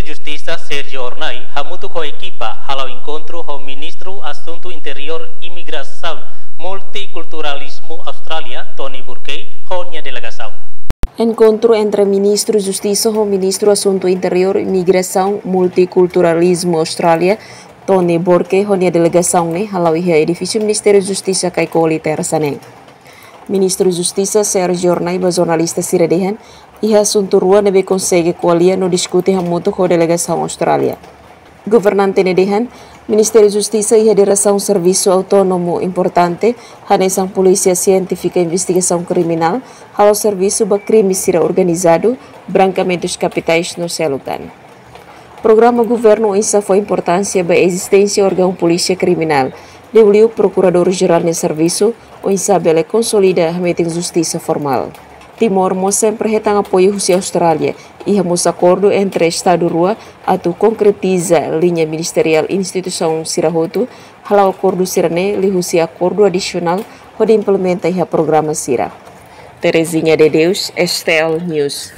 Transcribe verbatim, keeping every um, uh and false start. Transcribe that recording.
Justisa Sergio Hornai hamutuk ho ekipa hala'o enkontru ho Ministru Asuntu Interiór, Imigrasaun, Multikulturalizmu Austrália, Tony Burke, ho nia delegasaun. Enkontru entre Ministru Justisa ho Ministru Asuntu Interiór, Imigrasaun, Multikulturalizmu Austrália, Tony Burke, ho nia delegasaun ne'e hala'o iha edifísiu Ministériu Justisa Caicoli, Tersa ne'e. Ministru Justisa Sergio Hornai ba jornalista sira dehan, iha asuntu rua ne'ebé konsege ko'alia no diskute hamutuk ho delegasaun Austrália. Governante ne'e dehan, Ministériu Justisa iha diresaun servisu autónomu importante, hanesan Polísia Sientífika Investigasaun Kriminál, hala'o servisu ba krime sira organizadu, brankamentus kapitais no seluk tan. Programa governu oinsá fó importánsia ba ezisténsia órgaun polísia kriminál, liuliu Prokuradór Jerál nia servisu, oinsá bele konsolida hametin justisa formál. Timor mós sempre hetan apoiu husi Austrália, iha mós akordu entre Estadu rua atu konkretiza liña ministeriál instituisaun sira hotu, hala'o akordu sira-ne'e liuhusi akordu adisionál hodi implementa iha programa sira. Terezinha de Deus, S T L News.